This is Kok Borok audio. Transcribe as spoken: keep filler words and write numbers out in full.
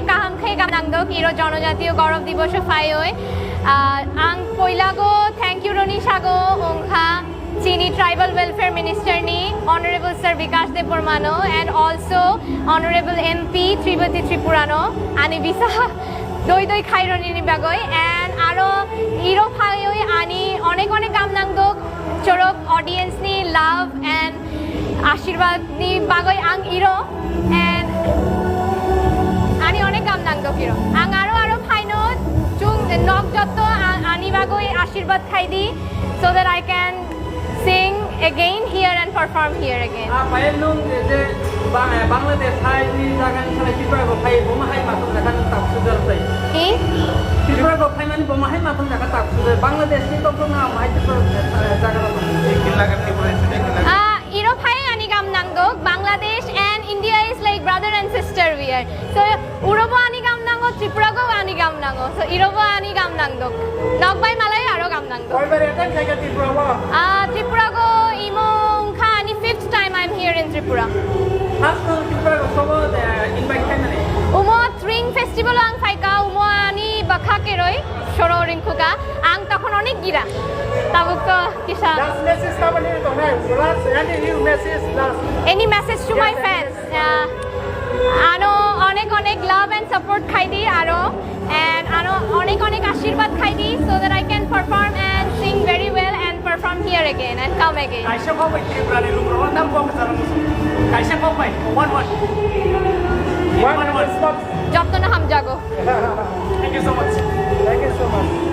Kaham khe gam nangdok iro jonojatiyo gorob diboso phaioi. Ah, ang poilago thank you roni sago ongkha chini tribal welfare minister ni honorable sir Bikash Debbarma no and also honorable M P Tripati Tripura no ani bisa doi doi khaironi ni bagoi and aro iro phaioi ani onek onek gam nangdok chorok audience ni love and ashirwad ni bagoi ang iro and ani onek gam nangdok iro. Ang aro aro phaino chung nok jotto a- ani bagoi ashirwad khai di so that I can sing again here and perform here again. Ah, payal nung je, je Ba- eh, Bangladesh hai ni jaga ni salai Tripura go phai bo ma hai matung jaga ni tak sujar tai. I? Tripura go phai mani bo ma hai matung jaga tak sujar. Bangladesh ni tok na ma hai Tripura, eh, jaga na. Ah, iro phai ani gam nangdok. Bangladesh and India is like brother and sister we are. So urobo ani gam nango, Tripura go ani gam nango. So irobo ani gam nangdok. Nokbai malai aro gam nangdok. Koibar attend khaika Tripura o? Ah, Tripura go imo wngkha ani fifth time I'm here in Tripura. First no Tripura go sobo, eh, invite khaimani? Umo Tring Festival ang phaika, umo ani bakha keroi soro ringkhuka. Ang tokhon onek gira. Tabuk to kisa. Last message tamani tongnai? Last, any new message last? Any message to my fans? Uh, ano onek onek love and support khai di aro and ano onek onek ashirwad khai di so that I can perform and sing very well and perform here again and come again. Kaisa kok bai Tripura ni lukurok nang kok jara musu. Kaisa kok bai one one. One one. Jotto no hamjago. Thank you so much. Thank you so much.